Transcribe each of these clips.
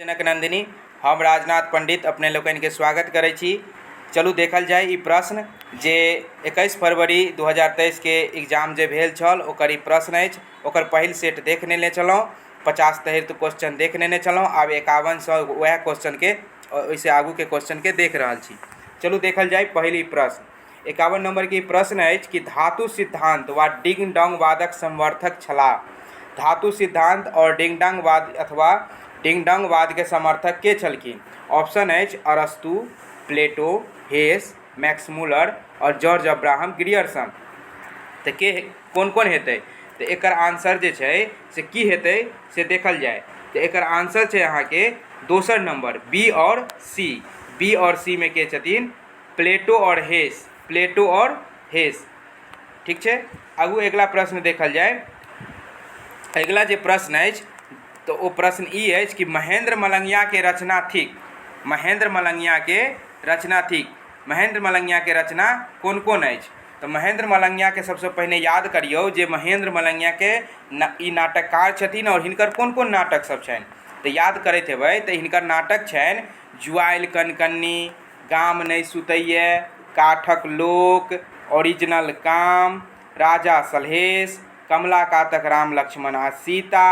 जनक नन्दिनी, हम राजनाथ पण्डित अपने लोकनिके स्वागत करै छी। चलू देखल जाय ई प्रश्न जे 21 फरवरी 2023के एग्जाम जे भेल छल ओकर ई प्रश्न अछि। ओकर पहिल सेट देख नेने छलहुँ, 50 तहत क्वेश्चन देख नेने छलहुँ। आब 51सँ वएह क्वेश्चनके ओहिसँ आगूके क्वेश्चनके देख रहल छी। चलू देखल जाय पहिल ई प्रश्न। 51 नम्बरके ई प्रश्न अछि कि धातु सिद्धान्त वा डिंग डोंगवादक समर्थक छलाह। धातु सिद्धान्त आओर डिंग डांगवाद अथवा डिंग डांगवादके समर्थक के छलखिन? ऑप्शन अछि अरस्तु, प्लेटो, हेस, मैक्स मुलर आओर जॉर्ज अब्राहम ग्रियर्सन। तऽ के कोन कोन हेतै? तऽ एकर आंसर जे छै से की हेतै से देखल जाय। तऽ एकर आंसर छै अहाँके दोसर नंबर बी आओर सी। बी आओर सी मे के छथिन? प्लेटो आओर हेस। प्लेटो आओर हेस, ठीक छै। आगू अगिला प्रश्न देखल जाय। अगिला जे प्रश्न अछि तऽ ओ प्रश्न ई अछि कि महेंद्र मलंगियाके रचना थिक। महेंद्र मलंगियाके रचना थिक। महेंद्र मलंगियाके रचना कोन कोन अछि? तऽ महेंद्र मलंगियाके सबसँ पहिने याद करियौ जे महेंद्र मलंगियाके ई नाटककार छथिन आओर हिनकर कोन कोन नाटक सब छनि। तऽ याद करैत हेबै तऽ हिनकर नाटक छनि जुआयल कनकन्नी, गाम नहि सुतैए, काठक लोक, ओरिजिनल काम, राजा सलहेस, कमला कातक राम लक्ष्मण आ सीता,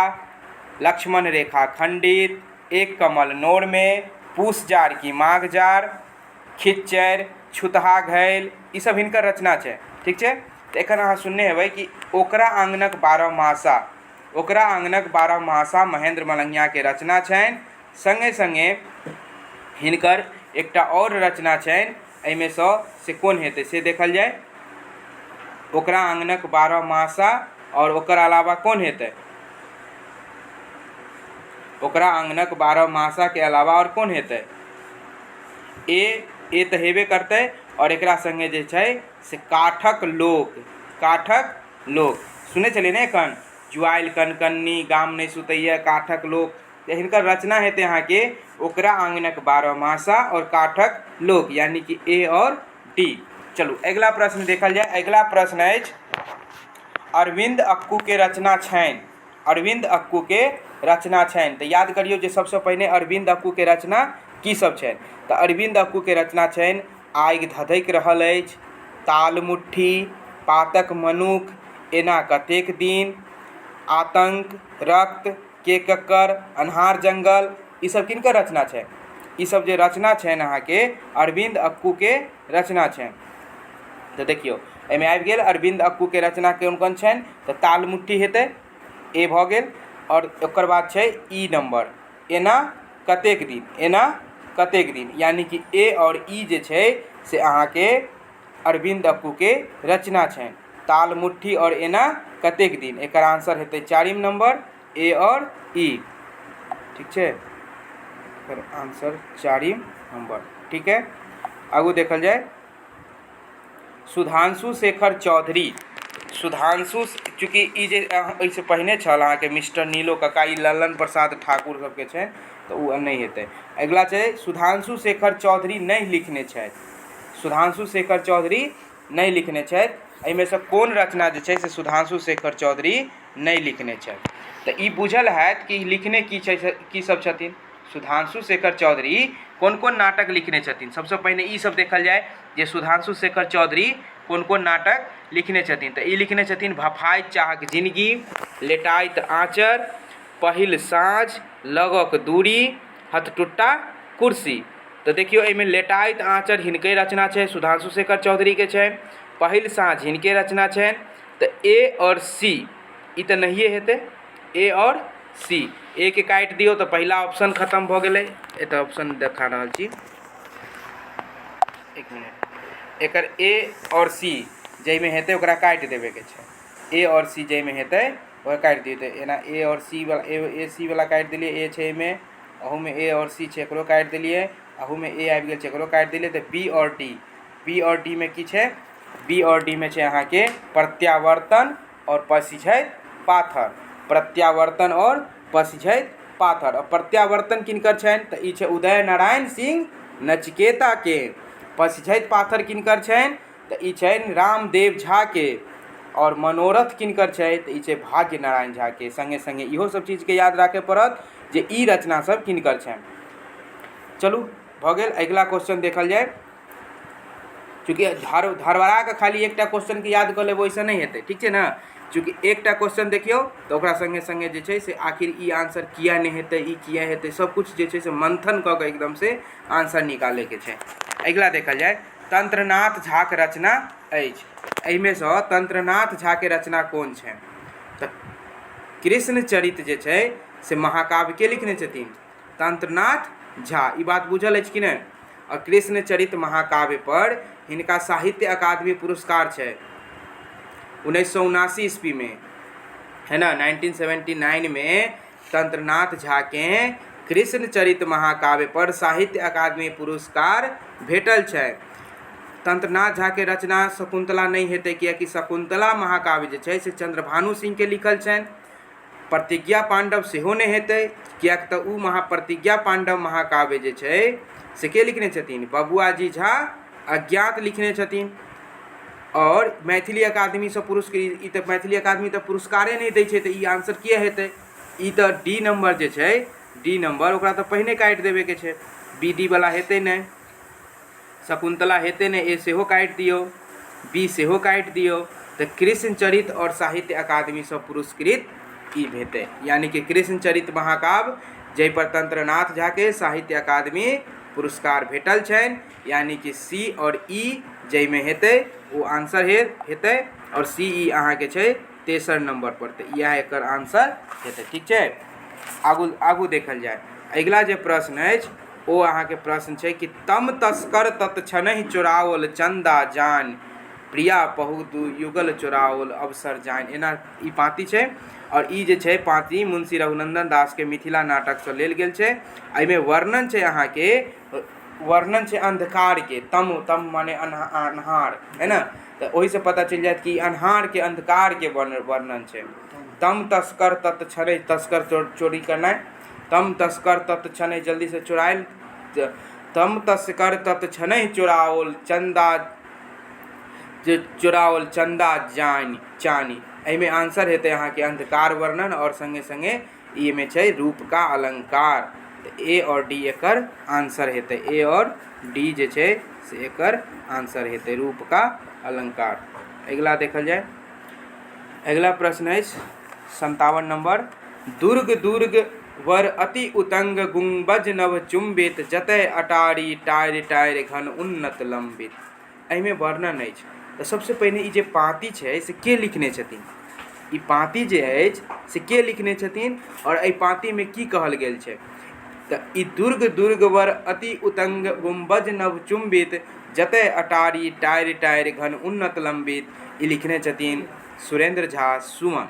लक्ष्मण रेखा खण्डित, एक कमल नोरमे, पूस जाड़ की माघ जाड़, खिच्चड़ि, छुतहा घैल, ई सब हिनकर रचना छै। ठीक छै। तऽ एखन अहाँ सुनने हेबै कि ओकरा आङ्गनक बारहमासा, ओकरा आङ्गनक बारहमासा महेन्द्र मलंगियाके रचना छनि। सङ्गे सङ्गे हिनकर एकटा आओर रचना छनि, एहिमे सँ से कोन हेतै से देखल जाय। ओकरा आङ्गनक बारहमासा आओर ओकर अलावा कोन हेतै? ओकरा आङ्गनक बारहमासाके अलावा आओर कोन हेतै? ए ए तऽ हेबे करतै आओर एकरा सङ्गे जे छै से काठक लोक। काठक लोक सुनै छलियै ने एखन? जुआयल कनकन्नी, गाम नहि सुतैए, काठक लोक। तऽ हिनकर रचना हेतै अहाँके ओकरा आङ्गनक बारहमासा आओर काठक लोक, यानी कि ए आओर डी। चलू अगिला प्रश्न देखल जाय। अगिला प्रश्न अछि अरविन्द अक्कूके रचना छनि। अरविन्द अक्कूके रचना छनि। तऽ याद करियौ जे सबसँ पहिने अरविन्द अक्कूके रचना की सब छनि। तऽ अरविन्द अक्कूके रचना छनि आगि धधकि रहल अछि, ताल मुट्ठी, पातक मनुख, एना कतेक दिन, आतङ्क, रक्त, के ककर, अन्हार जङ्गल, ई सब किनकर रचना छनि? ई सब जे रचना छनि अहाँके अरविन्द अक्कूके रचना छनि। तऽ देखियौ एहिमे आबि गेल अरविन्द अक्कूके रचना कोन कोन छनि। तऽ ताल मुट्ठी हेतै, ए भऽ गेल। आओर ओकर बाद छै ई नम्बर, एना कतेक दिन, एना कतेक दिन, यानि कि ए आओर ई जे छै से अहाँके अरविन्द अक्कूके रचना छनि। ताल मुट्ठी आओर एना कतेक दिन, एकर आंसर हेतै चारिम नम्बर ए आओर ई। ठीक छै, एकर आंसर चारिम नम्बर। ठीक है, आगू देखल जाय। सुधांशु शेखर चौधरी। सुधांशु, चूँकि ई जे एहिसँ पहिने छल अहाँके मिस्टर नीलो कका, ई ललन प्रसाद ठाकुर सबके छै, तऽ ओ नहि हेतै। अगिला छै सुधांशु शेखर चौधरी नहि लिखने छथि। सुधांशु शेखर चौधरी नहि लिखने छथि। एहिमे सँ कोन रचना जे छै से सुधांशु शेखर चौधरी नहि लिखने छथि? तऽ ई बुझल हैत कि लिखने की छै, की सब छथिन। सुधांशु शेखर चौधरी कोन कोन नाटक लिखने छथिन? सबसँ पहिने ई सब देखल जाय जे सुधांशु शेखर चौधरी कोन कोन नाटक लिखने छथिन। तऽ ई लिखने छथिन भफाइत चाहक जिनगी, लेटाइत आँचर, पहिल साँझ, लगक दूरी, हथटुट्टा कुर्सी। तऽ देखियौ एहिमे लेटाइत आँचर हिनके रचना छै, सुधांशु शेखर चौधरीके छै। पहिल साँझ हिनके रचना छनि। तऽ ए आओर सी ई तऽ नहिए हेतै। ए आओर सी, ए के काटि दियौ तऽ पहिला ऑप्शन खतम भऽ गेलै। एतऽ ऑप्शन देखा रहल छी, एक मिनट। एकर ए आओर सी जाहिमे हेतै ओकरा काटि देबेके छै। ए आओर सी जाहिमे हेतै ओकरा काटि दियौ। तऽ एना ए आओर सी वाला, ए सी वाला काटि देलियै। ए छै एहिमे, अहूमे ए आओर सी छै, एकरो काटि देलियै। अहूमे ए आबि गेल छै, एकरो काटि देलियै। तऽ बी आओर डी, बी आओर डी मे की छै? बी आओर डी मे छै अहाँके प्रत्यावर्तन आओर पसिझैत पाथर। प्रत्यावर्तन आओर पसिझैत पाथर। आओर प्रत्यावर्तन किनकर छनि? तऽ ई छै उदय नारायण सिंह नचिकेताके। पसिझैत पाथर किनकर छनि? तऽ ई छनि रामदेव झाके। आओर मनोरथ किनकर छै? तऽ ई छै भाग्य नारायण झाके। सङ्गे सङ्गे इहो सब चीजके याद राखय पड़त जे ई रचना सब किनकर छनि। चलू भऽ गेल, अगिला क्वेश्चन देखल जाय। चूँकि धरबड़ा कऽ खाली एकटा क्वेश्चनके याद कऽ लेबै ओहिसँ नहि हेतै, ठीक छै ने? चूँकि एकटा क्वेश्चन देखियौ तऽ ओकरा सङ्गे सङ्गे जे छै से आखिर ई आंसर किया नहि हेतै, ई किया हेतै, सब किछु जे छै से मन्थन कऽ कऽ एकदम से आंसर निकालैके छै। अगिला देखल जाय, तंत्रनाथ झाक रचना अछि। एहिमे सँ तंत्रनाथ झाके रचना कोन छै? तऽ कृष्णचरित जे छै से महाकाव्यके लिखने छथिन तंत्रनाथ झा। ई बात बुझल अछि कि नहि? आओर कृष्णचरित महाकाव्य पर हिनका साहित्य अकादमी पुरस्कार छै 1979 ईस्वीमे, है ने? 1979मे तंत्रनाथ झाकेँ कृष्णचरित महाकाव्य पर साहित्य अकादमी पुरस्कार भेटल छै। तंत्रनाथ झाके रचना शकुन्तला नहि हेतै, कियाकि शकुन्तला महाकाव्य जे छै से चंद्रभानु सिंहके लिखल छनि। प्रतिज्ञा पाण्डव सेहो नहि हेतै, किएक तऽ ओ प्रतिज्ञा पाण्डव महाकाव्य जे छै से के लिखने छथिन? बबुआजी झा अज्ञात लिखने छथिन। आओर मैथिली अकादमीसँ पुरस्कृत, ई तऽ मैथिली अकादमी तऽ पुरस्कारे नहि दै छै, तऽ ई आंसर किए हेतै? ई तऽ डी नम्बर जे छै, डी नम्बर ओकरा तऽ पहिने काटि देबेके छै। बी डी वला हेतै नहि, शकुन्तला हेतै नहि, ए सेहो काटि दियौ, बी सेहो काटि दियौ। तऽ कृष्णचरित आओर साहित्य अकादमीसँ पुरस्कृत ई हेतै, यानि कि कृष्णचरित महाकाव्य जाहिपर तंत्रनाथ झाके साहित्य अकादमी पुरस्कार भेटल छनि, यानि कि सी आओर ई जाहिमे हेतै ओ आंसर हेतै। आओर सी ई अहाँके छै तेसर नम्बर पर, तऽ इएह एकर आंसर हेतै। ठीक छै, आगू आगू देखल जाय। अगिला जे प्रश्न अछि ओ अहाँके प्रश्न छै कि तम तस्कर तत्क्षणहि चोराओल चन्दा जान, प्रिया पहु दू युगल चोराओल अवसर जान। एना ई पाँति छै आओर ई जे छै पाँति मुंशी रघुनन्दन दासके मिथिला नाटकसँ लेल गेल छै। एहिमे वर्णन छै अहाँके, वर्णन छै अन्धकारके। तम, तम माने अन्हार, है ने? तऽ ओहिसँ पता चलि जायत कि अन्हारके, अन्धकारके वर्णन छै। तम तस्कर तत्क्षणहि, तस्कर चोरी करनाइ, तम तस्कर तत्क्षणहि जल्दीसँ चोरायल, तम तस्कर तत्क्षणहि चोराओल चन्दा, जे चोराओल चन्दा जानि चानि। एहिमे आंसर हेतै अहाँके अन्धकार वर्णन, आओर सङ्गे सङ्गे एहिमे छै रूपका अलङ्कार। तऽ ए आओर डी एकर आंसर हेतै। ए आओर डी जे छै से एकर आंसर हेतै, रूपका अलङ्कार। अगिला देखल जाय। अगिला प्रश्न अछि 57 नम्बर, दुर्ग दुर्ग वर अति उतंग गुम्बज नव चुम्बित, जतय अटारी टारि टारि घन उन्नत लम्बित। एहिमे वर्णन अछि। तऽ सबसँ पहिने ई जे पाँति छै से के लिखने छथिन? ई पाँति जे अछि से के लिखने छथिन आओर एहि पाँतिमे की कहल गेल छै? तऽ ई दुर्ग दुर्गवर अति उतंग गुम्बज नव चुम्बित, जतय अटारी टारि टारि घन उन्नत लम्बित, ई लिखने छथिन सुरेन्द्र झा सुमन।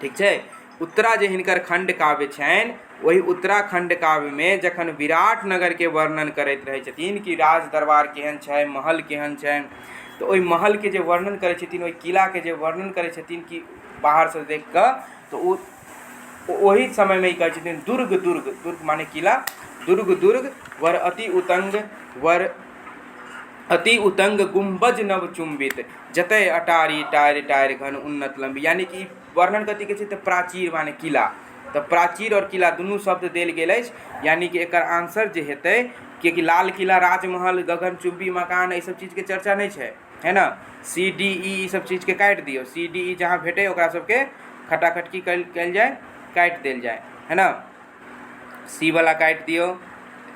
ठीक छै। उत्तरा जे हिनकर खण्ड काव्य छनि, ओहि उत्तरा खण्ड काव्यमे जखन विराट नगरके वर्णन करैत रहै छथिन कि राज दरबार केहन छै, महल केहन छै, तऽ ओहि महलके जे वर्णन करै छथिन, ओहि किलाके जे वर्णन करै छथिन कि बाहरसँ देखि कऽ, तऽ ओ ओहि समयमे ई कहै छथिन दुर्ग दुर्ग, दुर्ग माने किला, दुर्ग दुर्ग वर अति उतंग वर अति उतंग गुम्बज नव चुम्बित, जतय अटारी टारि टारि घन उन्नत लम्बी। यानि कि वर्णन कथीके छै? तऽ प्राचीर माने किला। तऽ प्राचीर आओर किला दुनू शब्द देल गेल अछि, यानि कि एकर आंसर जे हेतै, किएकि लाल किला, राजमहल, गगनचुम्बी मकान, एहि सब चीजके चर्चा नहि छै, है ने? सी डी ई ई सब चीजके काटि दियौ। सी डी ई जहाँ भेटै ओकरा सबके खटाखट की कयल जाय? काटि देल जाय, है ने? सी वाला काटि दियौ।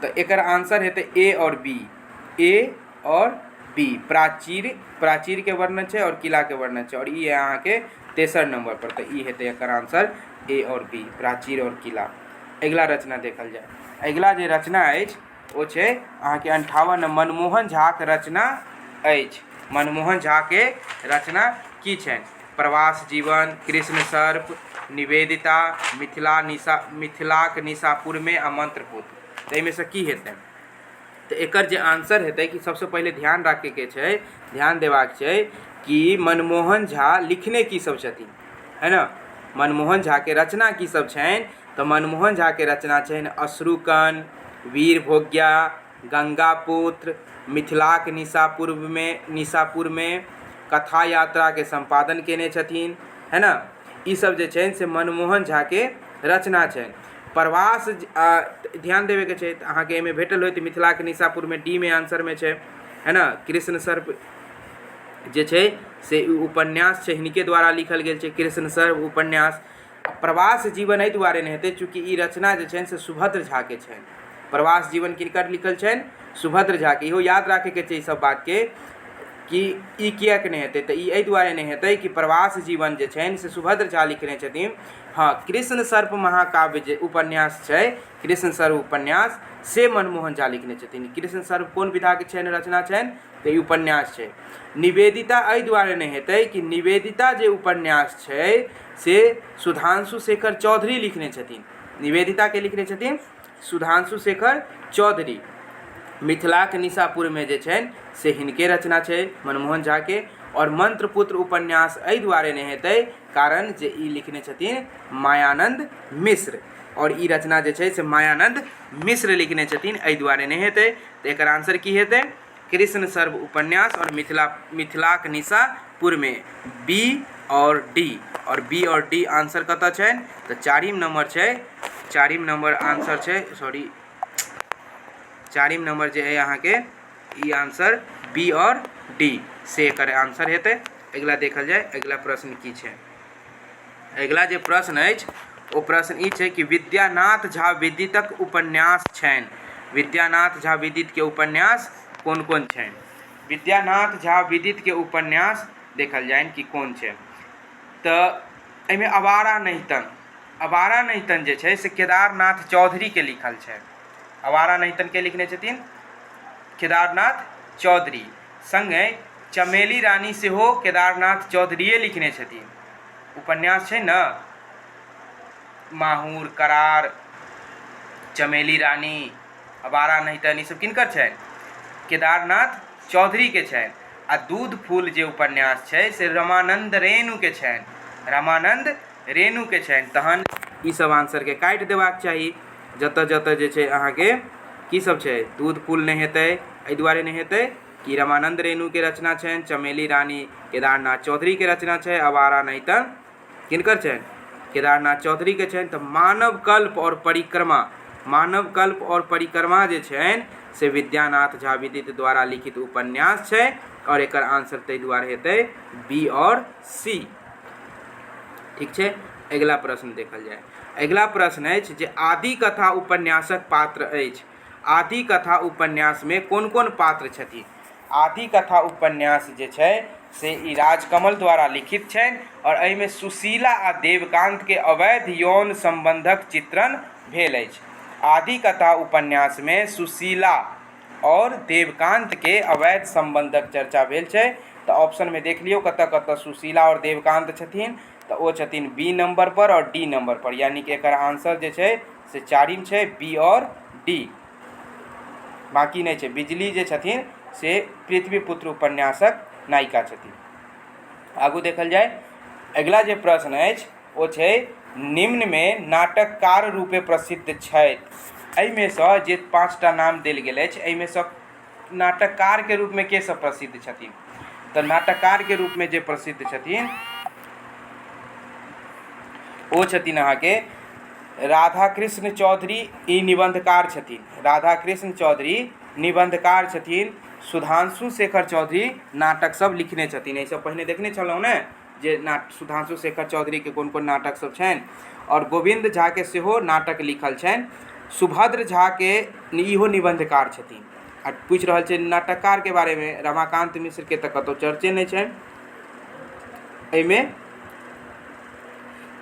तऽ एकर आंसर हेतै ए आओर बी, ए आओर बी। प्राचीर, प्राचीरके वर्णन छै आओर किलाके वर्णन छै, आओर ई अहाँके तेसर नंबर पर, तऽ ई हेतै एकर आंसर ए आओर बी, प्राचीर आओर किला। अगिला रचना देखल जाय। अगिला जे रचना अछि ओ छै अहाँके 58, मनमोहन झाक रचना अछि। मनमोहन झाके रचना की छनि? प्रवास जीवन, कृष्ण सर्प, निवेदिता, मिथिला निशा, मिथिलाक निशापुरमे आ मंत्रपुत्र। तऽ एहिमे की हेतै? तऽ एकर जे आंसर हेतै कि सबसँ पहिले ध्यान राखैके छै, ध्यान देबाक छै कि मनमोहन झा लिखने की सब छथिन, है ने? मनमोहन झाके रचना की सब छनि? तऽ मनमोहन झाके रचना छनि अश्रुकण, वीर भोग्या, गंगापुत्र, मिथिलाक निशापूर्वमे, निशापुरमे, कथा यात्राके सम्पादन केने छथिन, है ने? ई सब जे छनि से मनमोहन झाके रचना छनि। प्रवास ध्यान देबयके छै तऽ अहाँके एहिमे भेटल होइत मिथिलाके निशापुरमे डी मे आंसरमे छै, है ने। कृष्ण सर्प जे छै से ई उपन्यास छै, हिनके द्वारा लिखल गेल छै कृष्ण सर्प उपन्यास। प्रवास जीवन एहि दुआरे नहि हेतै चूँकि ई रचना जे छनि से सुभद्र झाके छनि। प्रवास जीवन किनकर लिखल छनि? सुभद्र झाके। इहो याद राखैके छै ई सब बातके कि ई किएक नहि हेतै, तऽ ई एहि दुआरे नहि हेतै कि प्रवास जीवन जे छनि से सुभद्र झा लिखने छथिन। हँ, कृष्ण सर्प महाकाव्य जे उपन्यास छै, कृष्ण सर्प उपन्यास से मनमोहन झा लिखने छथिन। कृष्ण सर्प कोन विधाके छनि रचना छनि? तऽ ई उपन्यास छै। निवेदिता एहि दुआरे नहि हेतै कि निवेदिता जे उपन्यास छै से सुधांशु शेखर चौधरी लिखने छथिन। निवेदिताके लिखने छथिन सुधांशु शेखर चौधरी। मिथिलाक निशापुरमे जे छनि से हिनके रचना छै मनमोहन झाके। आओर मंत्रपुत्र उपन्यास एहि दुआरे नहि हेतै कारण जे ई लिखने छथिन मायानन्द मिश्र, आओर ई रचना जे छै से मायानन्द मिश्र लिखने छथिन, एहि दुआरे नहि हेतै। तऽ एकर आंसर की हेतै? कृष्ण सर्व उपन्यास आओर मिथिलाक निशापुरमे, बी आओर डी। आओर बी आओर डी आंसर कतऽ छनि? तऽ चारिम नंबर छै, चारिम नंबर आंसर छै, सॉरी चारिम नंबर जे है अहाँके ई आंसर बी आओर डी से एकर आंसर हेतै। अगिला देखल जाय, अगिला प्रश्न की छै। अगिला जे प्रश्न अछि ओ प्रश्न ई छै कि विद्यानाथ झा विदितक उपन्यास छनि। विद्यानाथ झा विदितके उपन्यास कोन कोन छनि? विद्यानाथ झा विदितके उपन्यास देखल जानि कि कोन छै। तऽ एहिमे अवारा नहितन, अवारा नहितन जे छै से केदारनाथ चौधरीके लिखल छै। अवारा नहितन के लिखने छथिन? केदारनाथ चौधरी। सङ्गहि चमेली रानी सेहो केदारनाथ चौधरीए लिखने छथिन। उपन्यास छै ने माहुर, करार, चमेली रानी, अबारा नहितन, ई सब किनकर छनि? केदारनाथ चौधरीके छनि। आ दूध फूल जे उपन्यास छै से रमानन्द रेणुके छनि, रमानन्द रेणुके छनि। तहन ई सब आंसरके काटि देबाक चाही। जतऽ जतऽ जे छै अहाँके की सब छै, दूध फूल नहि हेतै, एहि दुआरे नहि हेतै कि रमानन्द रेणुके रचना छनि, चमेली रानी केदारनाथ चौधरीके रचना छै, अवारा नहि तऽ किनकर छनि? केदारनाथ चौधरीके छनि। तऽ मानव कल्प आओर परिक्रमा, मानव कल्प आओर परिक्रमा जे छनि से विद्यानाथ झा विदित द्वारा लिखित उपन्यास छै, आओर एकर आंसर ताहि दुआरे हेतै बी आओर सी। ठीक छै, अगिला प्रश्न देखल जाय। अगिला प्रश्न अछि जे आदि कथा उपन्यासक पात्र अछि। आदि कथा उपन्यासमे कोन कोन पात्र छथि? आदि कथा उपन्यास जे छै से ई राजकमल द्वारा लिखित छनि, आओर एहिमे सुशीला आ देवकान्तके अवैध यौन सम्बन्धक चित्रण भेल अछि। आदि कथा उपन्यासमे सुशीला आओर देवकान्तके अवैध सम्बन्धक चर्चा भेल छै। तऽ ऑप्शनमे देख लियौ कतऽ कतऽ सुशीला आओर देवकान्त छथिन। तऽ ओ छथिन बी नम्बर पर आओर डी नम्बर पर, यानी कि एकर आंसर जे छै से चारिम छै, बी आओर डी, बाँकी नहि छै। बिजली जे छथिन से पृथ्वीपुत्र उपन्यासक नायिका छथिन। आगू देखल जाय, अगिला जे प्रश्न अछि ओ छै निम्नमे नाटककार रूपे प्रसिद्ध छथि। एहिमेसँ जे पाँचटा नाम देल गेल अछि एहिमेसँ नाटककारके रूपमे के सब प्रसिद्ध छथिन? तऽ नाटककारके रूपमे जे प्रसिद्ध छथिन ओ छथिन अहाँके राधाकृष्ण चौधरी, ई निबन्धकार छथिन। राधाकृष्ण चौधरी निबन्धकार छथिन। सुधांशु शेखर चौधरी नाटक सब लिखने छथिन। एहिसँ पहिने देखने छलहुँ ने जे सुधांशु शेखर चौधरीके कोन कोन नाटक सब छनि। आओर गोविन्द झाके सेहो नाटक लिखल छनि। सुभद्र झाके इहो निबन्धकार छथिन। आ पूछि रहल छै नाटककारके बारेमे, रमाकान्त मिश्रके तऽ कतहु चर्चे नहि छनि एहिमे।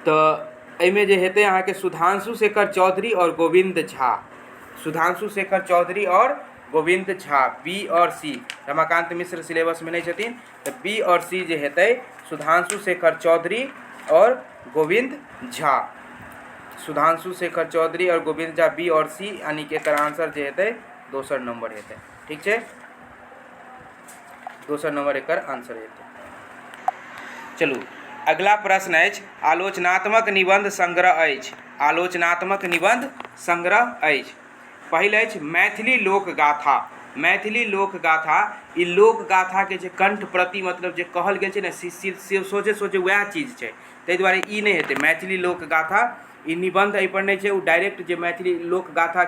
तऽ एहिमे जे हेतै अहाँके सुधांशु शेखर चौधरी आओर गोविन्द झा, सुधांशु शेखर चौधरी आओर गोविन्द झा, बी आओर सी। रमाकान्त मिश्र सिलेबसमे नहि छथिन, तऽ बी आओर सी जे हेतै सुधांशु शेखर चौधरी आओर गोविन्द झा, सुधांशु शेखर चौधरी आओर गोविन्द झा, बी आओर सी, यानी कि एकर आंसर जे हेतै दोसर नंबर हेतै। ठीक छै, दोसर नंबर एकर आंसर हेतै। चलू अगला प्रश्न अछि, आलोचनात्मक निबंध संग्रह अछि। आलोचनात्मक निबंध संग्रह अछि। पहिल अछि मैथिली लोकगाथा। मैथिली लोकगाथा, ई लोकगाथाके जे कंठ प्रति मतलब जे कहल गेल छै ने, से सोझे सोझे वएह चीज छै, ताहि दुआरे ई नहि हेतै। मैथिली लोकगाथा ई निबन्ध एहिपर नहि छै। ओ डायरेक्ट जे मैथिली लोकगाथा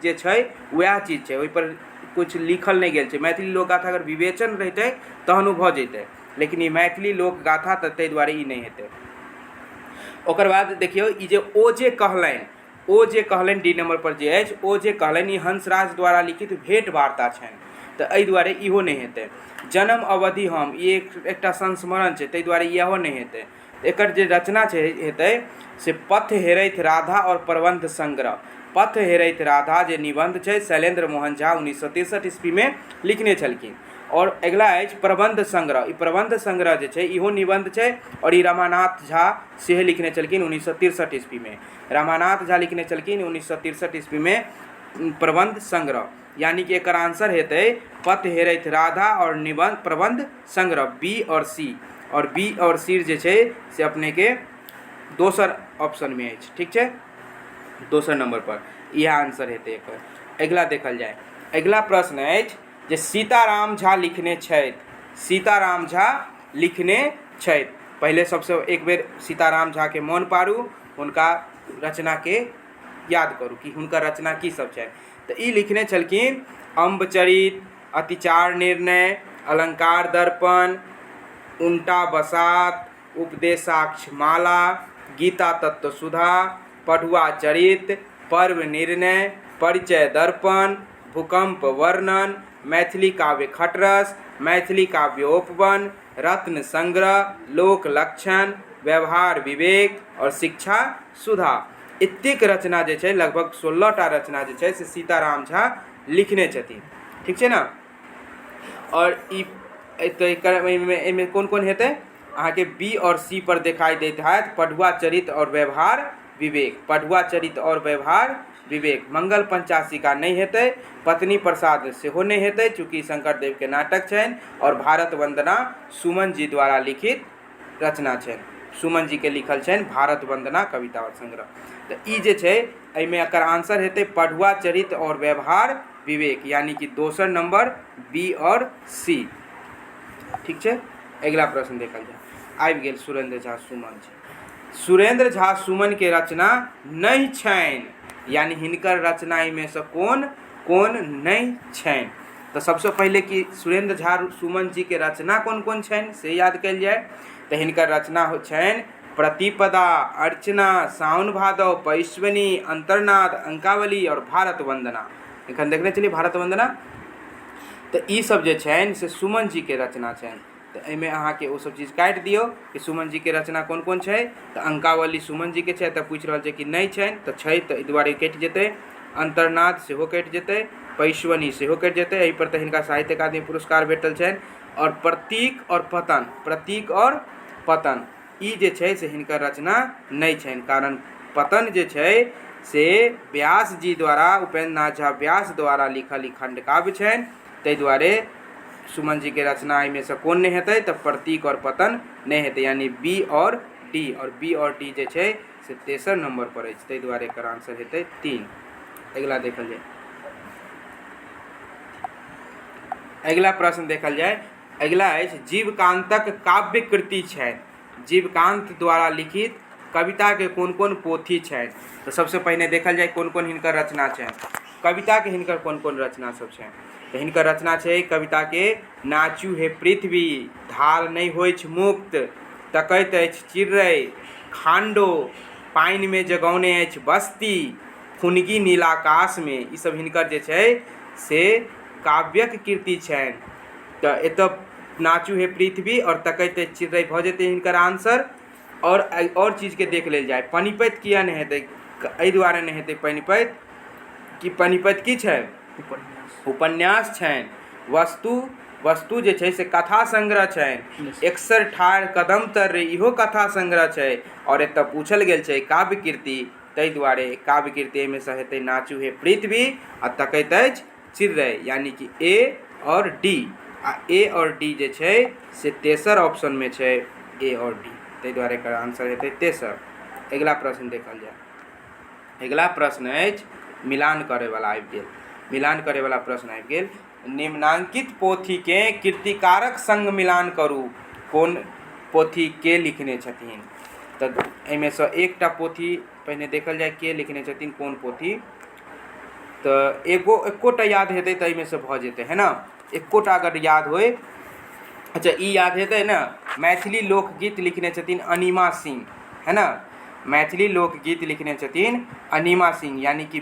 जे छै वएह चीज छै, ओहिपर किछु लिखल नहि गेल छै। मैथिली लोकगाथा अगर विवेचन रहितै तहन ओ भऽ जैतै, लेकिन ई मैथिली लोकगाथा तऽ ताहि दुआरे ई नहि हेतै। ओकर बाद देखियौ ई जे ओ जे कहलनि, ओ जे कहलनि डी नम्बर पर जे अछि, ओ जे कहलनि ई हंसराज द्वारा लिखित भेंट वार्ता छनि, तऽ एहि दुआरे इहो नहि हेतै। जन्म अवधि हम, ई एकटा संस्मरण छै, ताहि दुआरे इहो नहि हेतै। एकर जे रचना छै हेतै से पथ हेरैत राधा आओर प्रबन्ध संग्रह। पथ हेरैत राधा जे निबन्ध छै शैलेन्द्र मोहन झा 1963 ईस्वीमे लिखने छलखिन। आओर अगिला अछि प्रबन्ध संग्रह। ई प्रबन्ध संग्रह जे छै इहो निबन्ध छै आओर ई रमानाथ झा सेहो लिखने छलखिन 1963 ईस्वीमे। रमानाथ झा लिखने छलखिन 1963 ईस्वीमे प्रबन्ध संग्रह, यानी कि एकर आंसर हेतै पथ हेरैत राधा आओर निबन्ध प्रबन्ध संग्रह, बी आओर सी। आओर बी आओर सी जे छै से अपनेके दोसर ऑप्शनमे अछि। ठीक छै, दोसर नंबर पर इएह आंसर हेतै एकर। अगिला देखल जाय, अगिला प्रश्न अछि जे सीताराम झा लिखने छथि। सीताराम झा लिखने छथि। पहिले सबसँ एक बेर सीताराम झाके मोन पारू, हुनका रचनाके याद करू कि हुनकर रचना की सब छनि। तऽ ई लिखने छलखिन अम्बचरित, अतिचार निर्णय, अलंकार दर्पण, उनटा बसात, उपदेशाक्ष माला, गीता तत्व सुधा, पढ़ुआ चरित, पर्व निर्णय, परिचय दर्पण, भूकम्प वर्णन, मैथिली काव्य खटरस, मैथिली काव्योपवन, रत्न संग्रह, लोक लक्षण, व्यवहार विवेक आओर शिक्षा सुधा। एतेक रचना जे छै, लगभग 16टा रचना जे छै से सीताराम झा लिखने छथिन। ठीक छै ने? आओर ई एहिमे कोन कोन हेतै? अहाँके बी आओर सी पर देखाइ दैत हैत पढ़ुआ चरित आओर व्यवहार विवेक। पढ़ुआ चरित आओर व्यवहार विवेक। मंगल पंचाशिका नहि हेतै, पत्नी प्रसाद सेहो नहि हेतै, चूँकि शंकर देवके नाटक छनि, आओर भारत वंदना सुमन जी द्वारा लिखित रचना छनि, सुमन जीके लिखल छनि भारत वंदना कविता संग्रह। तऽ ई जे छै एहिमे एकर आंसर हेतै पढ़ुआ चरित आओर व्यवहार विवेक, यानी कि दोसर नंबर बी आओर सी। ठीक छै, अगिला प्रश्न देखल जाय। आबि गेल सुरेंद्र झा सुमन जी। सुरेंद्र झा सुमन के रचना नहि छनि, यानी हिनकर रचना एहिमे से कोन कोन नहि छनि? तऽ सबसँ पहिले कि सुरेंद्र झा सुमन जी के रचना कोन कोन छनि से याद कयल जाय। तऽ हिनकर रचना छनि प्रतिपदा, अर्चना, साउन भादव, पैश्वनी, अंतर्नाद, अंकावली आओर भारत वंदना। एखन देखने छलियै भारत वंदना। तऽ ई सब जे छनि से सुमन जी के रचना छनि। तऽ एहिमे अहाँके ओ सब चीज काटि दियौ कि सुमन जीके रचना कोन कोन छै। तऽ अंकावली सुमन जीके छै, तऽ पूछि रहल छै कि नहि छनि, तऽ छै, तऽ एहि दुआरे कटि जेतै। अंतर्नाद सेहो कटि जेतै, पैश्वनी सेहो कटि जेतै, एहिपर तऽ हिनका साहित्य अकादमी पुरस्कार भेटल छनि। आओर प्रतीक आओर पतन, प्रतीक आओर पतन ई जे छै से हिनकर रचना नहि छनि, कारण पतन जे छै से व्यास जी द्वारा, उपेन्द्र नाथ झा व्यास द्वारा लिखल ई खण्डकाव्य छनि। ताहि दुआरे सुमन जीके रचना एहिमे सँ कोन नहि हेतै? तऽ प्रतीक आओर पतन नहि हेतै, यानी बी आओर डी। आओर बी आओर डी जे छै से तेसर नंबर पर अछि, ताहि दुआरे एकर आंसर हेतै 3। अगिला देखल जाय, अगिला प्रश्न देखल जाय। अगिला अछि जीवकांतक काव्य कृति छनि। जीवकांत द्वारा लिखित कविताके कोन कोन पोथी छनि? तऽ सबसँ पहिने देखल जाय कोन कोन हिनकर रचना छनि, कविताके हिनकर कोन कोन रचना सब छनि। तऽ हिनकर रचना छै कविताके नाचू हे पृथ्वी, धार नहि होइछ मुक्त, तकैत अछि चिड़ै, खांडो, पानिमे जगौने अछि बस्ती, फुनगी नीलाकाशमे। ई सब हिनकर जे छै से काव्यक कृति छनि। तऽ एतऽ नाचू हे पृथ्वी आओर तकैत अछि चिड़ै भऽ जेतै हिनकर आंसर। आओर चीजके देख लेल जाय, पनिपैत किया नहि हेतै? एहि दुआरे नहि हेतै पनिपैत कि पनिपैत की छै? उपन्यास छनि। वस्तु वस्तु जे छै से कथा संग्रह छनि। एकसर ठाढ़ कदम तर रे इहो कथा संग्रह छै। आओर एतऽ पूछल गेल छै काव्य कृति, ताहि दुआरे काव्य कृति एहिमे सँ हेतै नाचू हे पृथ्वी आ तकैत अछि चिड़ै, यानी कि ए आओर डी। आ ए आओर डी जे छै से तेसर ऑप्शनमे छै, ए आओर डी, ताहि दुआरे एकर आंसर हेतै तेसर। अगिला प्रश्न देखल जाय। अगिला प्रश्न अछि मिलान करैवला आबि गेल, मिलान करैवला प्रश्न आबि गेल। निम्नांकित पोथीकेँ कृतिकारक सङ्ग मिलान करू, कोन पोथी के लिखने छथिन? तऽ एहिमेसँ एकटा पोथी पहिने देखल जाय के लिखने छथिन कोन पोथी। तऽ एगो एकोटा याद हेतै तऽ एहिमेसँ भऽ जेतै, है ने? एकोटा अगर याद होइ। अच्छा, ई याद हेतै ने? मैथिली लोकगीत लिखने छथिन अनिमा सिंह, है ने? मैथिली लोकगीत लिखने छथिन अनिमा सिंह, यानि कि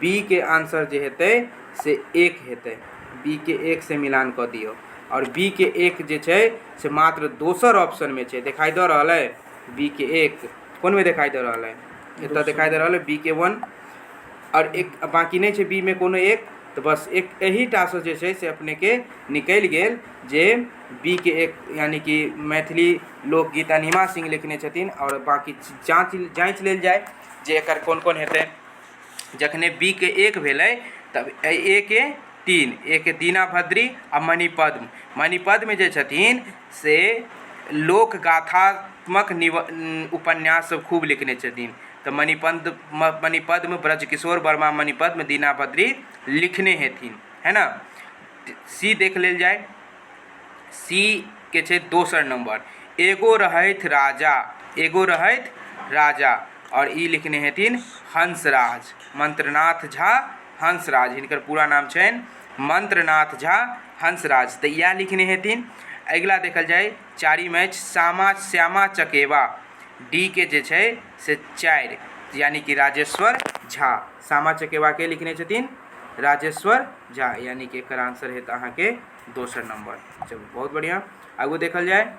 बी के आंसर जे हेतै से एक हेतै। बी के एक से मिलान कऽ दियौ। आओर बी के एक जे छै से मात्र दोसर ऑप्शनमे छै। देखाइ दऽ रहल अइ? बी के एक कोनमे देखाइ दऽ रहल अइ? एतऽ देखाइ दऽ रहल अइ बी के वन आओर एक, बाँकी नहि छै बी मे कोनो एक। तऽ बस एक एहिटासँ जे छै से अपनेके निकलि गेल जे बी के एक, यानि कि मैथिली लोकगीत अनिमा सिंह लिखने छथिन। आओर बाँकी जाँच जाँचि लेल जाय जे एकर कोन कोन हेतै। जखने बी के एक भेलै तब ए के तीन, ए के दीना भद्री आ मणिपद्म। मणिपद्म जे छथिन से लोकगाथात्मक उपन्यास सब खूब लिखने छथिन। तऽ मणिपद्म, मणिपद्म ब्रजकिशोर वर्मा मणिपद्म दीना भद्री लिखने हेथिन, है ने? सी देख लेल जाय। सी के छै दोसर नम्बर, एगो रहथि राजा, एगो रहथि राजा, आओर ई लिखने हेथिन हंसराज, मंत्रनाथ झा हंसराज। हिनकर पूरा नाम छनि मंत्रनाथ झा हंसराज। तऽ इएह लिखने हेथिन। अगिला देखल जाय, चारिम अछि सामा श्यामा चकेवा। डी के जे छै से चारि, यानि कि राजेश्वर झा। सामा चकेवा के लिखने छथिन राजेश्वर झा, यानि कि एकर आंसर हेत अहाँके दोसर नंबर। चलू, बहुत बढ़िया। आगू देखल जाय।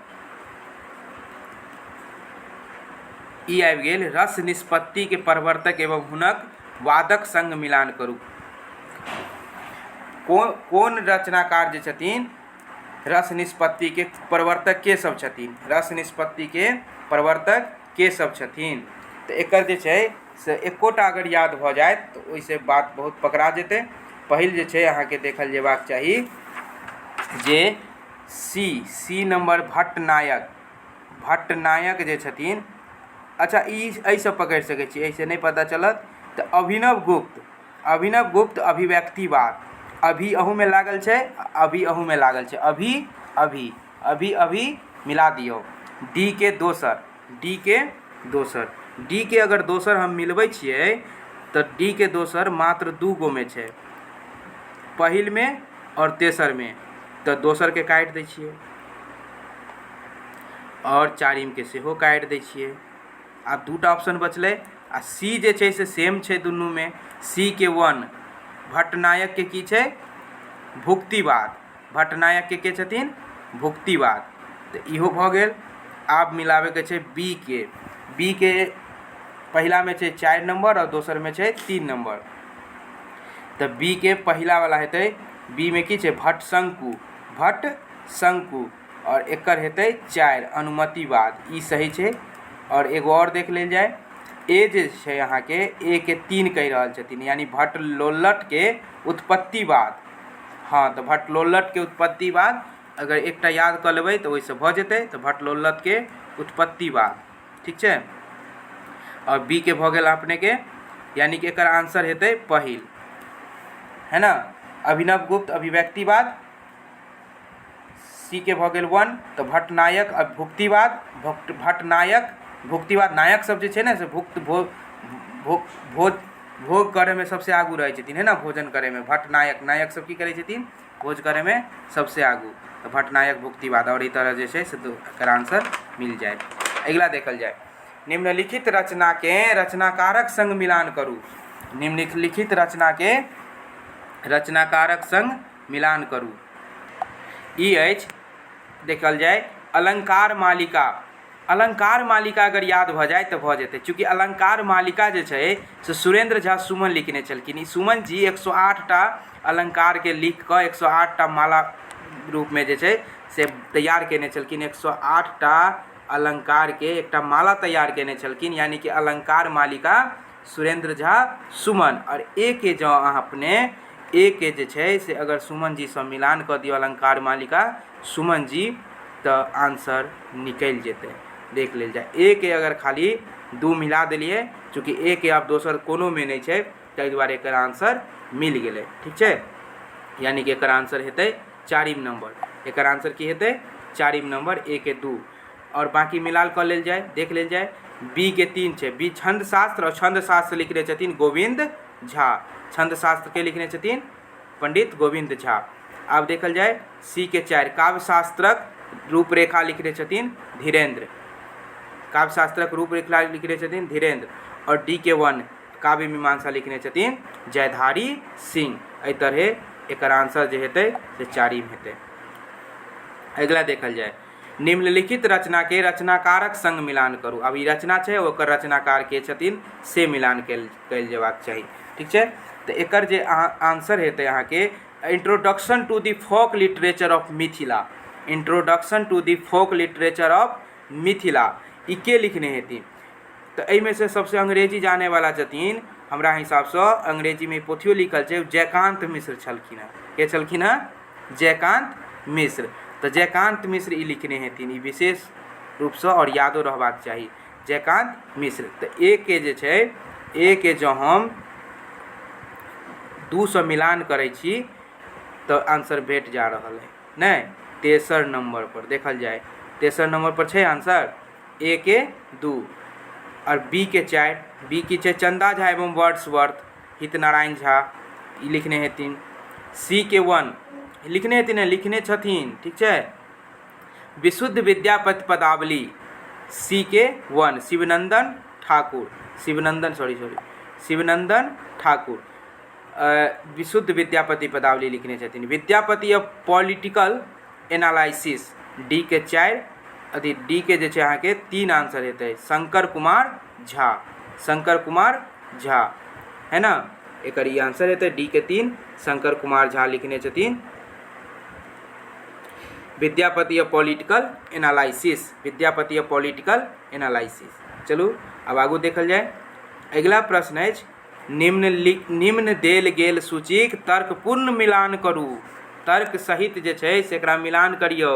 ई आबि गेल रस निष्पत्ति के प्रवर्तक एवं हुनक वादक संग मिलान करू। कोन कोन रचनाकार जे छथिन रस निष्पत्ति के प्रवर्तक, के सब छथिन? रस निष्पत्ति के प्रवर्तक के सब छथिन? तऽ एकर जे छै से एकोटा अगर याद भऽ जायत तऽ ओहिसँ बात बहुत पकड़ा जेतै। पहिल जे छै अहाँके देखल जेबाक चाही जे C C number Bhattnayak. Bhattnayak जे छथिन, अच्छा, ई एहिसँ पकड़ि सकै छी, एहिसँ नहि पता चलत तऽ अभिनव गुप्त। अभिनव गुप्त अभिव्यक्तिवाद। अभी अहूमे लागल छै, अभी अहूमे लागल छै, अभी अभी अभी अभी मिला दियौ। डी के दोसर, डी के दोसर, डी के अगर दोसर हम मिलबै छियै तऽ डी के दोसर मात्र दू गो मे छै, पहिलमे आओर तेसरमे। तऽ दोसरके काटि दै छियै आओर चारिमके सेहो काटि दै छियै। आब दूटा ऑप्शन बचलै आ सी जे छै से सेम छै दुनूमे। सी के वन, भट्टनायकके की छै? भुक्तिवाद। भट्टनायकके के छथिन? भुक्तिवाद। तऽ इहो भऽ गेल। आब मिलाबैके छै बी के। बी के पहिलामे छै 4 नम्बर आओर दोसरमे छै 3 नम्बर। तऽ बी के पहिलावला हेतै, बी मे की छै? भट्ट शंकु, भट्ट शंकु, आओर एकर हेतै 4, अनुमतिवाद। ई सही छै। आओर एगो आओर देख लेल जाय। ए जे छै अहाँके, ए के 3 कहि रहल छथिन, यानी भट्ट लोल्लटके उत्पत्तिवाद। हँ, तऽ भट्ट लोल्लटके उत्पत्तिवाद अगर एकटा याद कऽ लेबै तऽ ओहिसँ भऽ जेतै। तऽ भट्ट लोल्लटके उत्पत्तिवाद ठीक छै। आओर बी के भऽ गेल अपनेके, यानी कि एकर आंसर हेतै पहिल, है ने? अभिनव गुप्त अभिव्यक्तिवाद। सी के भऽ गेल वन। तऽ भट्टनायक आ भुक्तिवाद, भट्टनायक भुक्तिवाद, नायक सब जे छै ने से भुक्त भोग भोग भोग करैमे सबसँ आगू रहै छथिन, है ने? भोजन करैमे भट्टनायक, नायक सब की करै छथिन? भोज करैमे सबसँ आगू। तऽ भट्टनायक भुक्तिवाद। आओर एहि तरह जे छै से एकर आंसर मिल जायत। अगिला देखल जाय, निम्नलिखित रचनाके रचनाकारक संग मिलान करू। निम्नलिखित रचनाके रचनाकारक संग मिलान करू। ई अछि, देखल जाय, अलङ्कार मालिका। अलङ्कार मालिका अगर याद भऽ जाय तऽ भऽ जेतै। चूँकि अलङ्कार मालिका जे छै से सुरेन्द्र झा सुमन लिखने छलखिन। ई सुमन जी 108 टा अलङ्कारके लिख कऽ 108 टा माला रूपमे जे छै से तैयार कयने छलखिन। 108 टा अलङ्कारके एकटा माला तैयार कयने छलखिन, यानि कि अलङ्कार मालिका सुरेन्द्र झा सुमन। आओर ए के जँ अहाँ अपने ए के जे छै से अगर सुमन जीसँ मिलान कऽ दियौ, अलङ्कार मालिका सुमन जी, तऽ आंसर निकलि जेतै। देख लेल जाय। ए के अगर खाली दू मिला देलियै, चूँकि ए के आब दोसर कोनोमे नहि छै, ताहि दुआरे एकर आंसर मिल गेलै। ठीक छै? यानि कि एकर आंसर हेतै चारिम नम्बर। एकर आंसर की हेतै? चारिम नम्बर, ए के दू। आओर बाँकी मिलान कऽ लेल जाय, देख लेल जाय। बी के 3 छै, बी छंद शास्त्र, आओर छंद शास्त्र लिखने छथिन गोविन्द झा। छंद शास्त्र के लिखने छथिन? पंडित गोविन्द झा। आब देखल जाय सी के 4, काव्यशास्त्रक रूपरेखा लिखने छथिन धीरेन्द्र। काव्यशास्त्रक रूपरेखा लिखने छथिन धीरेन्द्र। आओर डी के 1, काव्य मीमांसा लिखने छथिन जयधारी सिंह। एहि तरहे एकर आंसर जे हेतै से चारिम हेतै। अगिला देखल जाय, निम्नलिखित रचना के रचनाकारक संग मिलान करू। आब ई रचना छै, ओकर रचनाकार के छथिन से मिलान कयल जेबाक चाही। ठीक छै, तऽ एकर जे आंसर हेतै अहाँके introduction to the folk literature of Mithila. Introduction to the folk literature of Mithila ई के लिखने हेथिन? तऽ एहिमे से सबसे अंग्रेजी जाने वाला छथिन, हमरा हिसाबसँ अंग्रेजीमे पोथियो लिखल छै, जयकान्त मिश्र छलखिन हेँ। के छलखिन हेँ? जयकान्त मिश्र। तऽ जयकान्त मिश्र ई लिखने हेथिन, ई विशेष रूपसँ आओर यादो रहबाक चाही, जयकान्त मिश्र। तऽ ए के जे छै, ए के जँ हम 2सँ मिलान करै छी तऽ आंसर भेट जा रहल अइ। नहि, तेसर नम्बर पर देखल जाय, तेसर नम्बर पर छै आंसर ए के 2 आओर बी के 4। बी की छै? चंदा झा एवं वर्ड्सवर्थ, हितनारायण झा ई लिखने हेथिन। सी के 1 लिखने हेथिन, नहि लिखने छथिन, ठीक छै। विशुद्ध विद्यापति पदावली, सी के 1, शिवनंदन ठाकुर, शिवनंदन सॉरी सॉरी शिवनंदन ठाकुर विशुद्ध विद्यापति पदावली लिखने छथिन। Vidyapati of political analysis, D के 4, अथी डी के जे छै अहाँके 3 आंसर हेतै, शंकर कुमार झा, शंकर कुमार झा है ना, एकर ई आंसर हेतै डी के 3, शंकर कुमार झा लिखने छथिन Vidyapati of political analysis, Vidyapati of political analysis. चलू आब आगू देखल जाय। अगिला प्रश्न अछि, निम्न देल गेल सूचीक तर्कपूर्ण मिलान करू। तर्क सहित जे छै से एकरा मिलान करियौ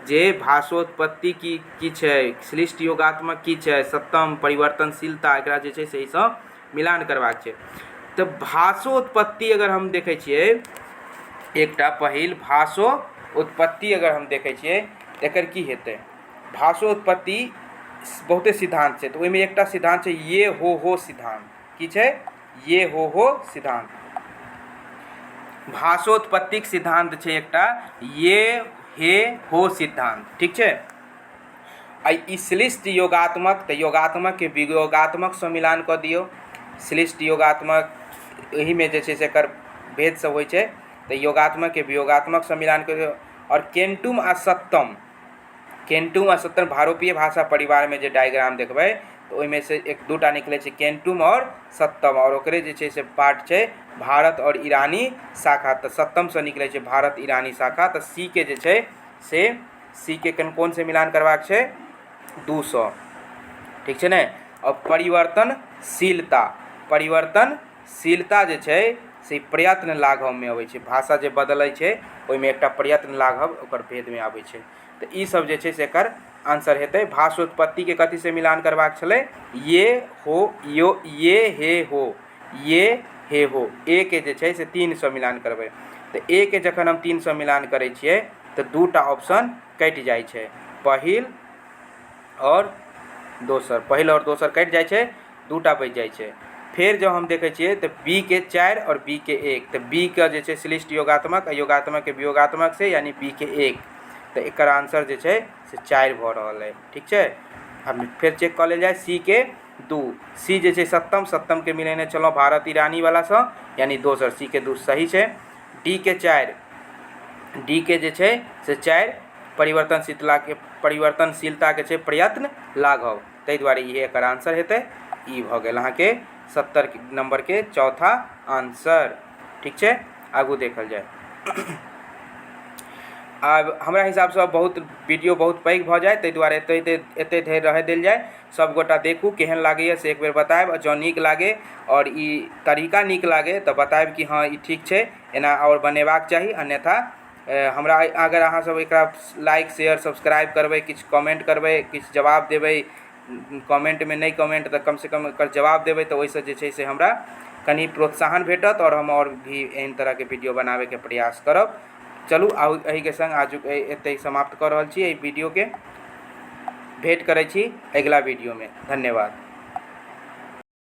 जे भाषोत्पत्ति की की छै, श्लिष्ट योगात्मक की छै, सप्तम परिवर्तनशीलता, एकरा जे छै से एहिसँ मिलान करबाक छै। तऽ भाषोत्पत्ति अगर हम देखै छियै, एकटा पहिल भाषोत्पत्ति अगर हम देखै छियै तऽ एकर की हेतै? भाषोत्पत्ति बहुते सिद्धान्त छै, तऽ ओहिमे एकटा सिद्धान्त छै ये हो हो सिद्धान्त। की छै? ये हो हो सिद्धान्त। भाषोत्पत्तिक सिद्धान्त छै एकटा ये हे हो सिद्धान्त, ठीक छै। आ ई श्लिष्ट योगात्मक, तऽ योगात्मकके वियोगात्मकसँ मिलान कऽ दियौ। श्लिष्ट योगात्मक एहिमे जे छै से एकर भेद सब होइ छै, तऽ योगात्मकके वियोगात्मकसँ मिलान कऽ दियौ। आओर केंटुम आ सप्तम, केंटुम आ सप्तम भारोपीय भाषा परिवारमे जे डायग्राम देखबै तऽ ओहिमे से एक दूटा निकलै छै, केंटुम आओर सप्तम, आओर ओकरे जे छै से पार्ट छै भारत आओर ईरानी शाखा, तऽ सप्तमसँ निकलै छै भारत ईरानी शाखा। तऽ सी के जे छै से सी के कोन से मिलान करबाक छै? 2 सँ, ठीक छै ने। आओर परिवर्तनशीलता, परिवर्तनशीलता जे छै से प्रयत्न लाघवमे अबै छै। भाषा जे बदलै छै ओहिमे एकटा प्रयत्न लाघव ओकर भेदमे आबै छै। तऽ ई सब जे छै से एकर आंसर हेतै। भाषोत्पत्तिके कथीसँ मिलान करबाक छलै? ये हो यो, ये हे हो, ये हे हो। ए के जे छै से 3सँ मिलान करबै, तऽ ए के जखन हम 3सँ मिलान करै छियै तऽ 2टा ऑप्शन कटि जाइ छै, पहिल आओर दोसर, पहिल आओर दोसर कटि जाइ छै, 2टा बचि जाइ छै। फेर जँ हम देखै छियै तऽ बी के 4 आओर बी के 1, तऽ बी के जे छै श्लिष्ट योगात्मक आ योगात्मकके वियोगात्मक छै, यानी बी के 1, तऽ एकर आंसर जे छै से 4 भऽ रहल अइ, ठीक छै। आब फेर चेक कऽ लेल जाय, सी के 2, सी जे छै सप्तम, सप्तमके मिलेने छलहुँ भारत ईरानीवलासँ, यानी दोसर, सी के 2 सही छै। डी के 4, डी के जे छै से 4 परिवर्तनशीलताके, परिवर्तनशीलताके छै प्रयत्न लाघव, ताहि दुआरे इहे एकर आंसर हेतै। ई भऽ गेल अहाँके 70 नम्बरके चौथा आंसर, ठीक छै। आगू देखल जाय। आब हमरा हिसाबसँ बहुत वीडियो बहुत पैघ भऽ जाय, ताहि दुआरे एते एते धरि रहय देल जाय। सब गोटा देखू, केहन लागैए से एक बेर बतायब। जँ नीक लागे आओर ई तरीका नीक लागे तऽ बतायब कि हँ ई ठीक छै, एना आओर बनेबाक चाही। अन्यथा हमरा अगर अहाँ सब एकरा लाइक शेयर सब्सक्राइब करबै, किछु कमेंट करबै, किछु जवाब देबै कमेंटमे, नहि कमेंट तऽ कमसँ कम एकर जवाब देबै, तऽ ओहिसँ जे छै से हमरा कनि प्रोत्साहन भेटत आओर हम आओर भी एहन तरहके वीडियो बनाबैके प्रयास करब। चलू, आब एहिके सङ्ग आजुक एतहि समाप्त कऽ रहल छी एहि वीडियोके। भेँट करै छी अगिला वीडियोमे। धन्यवाद।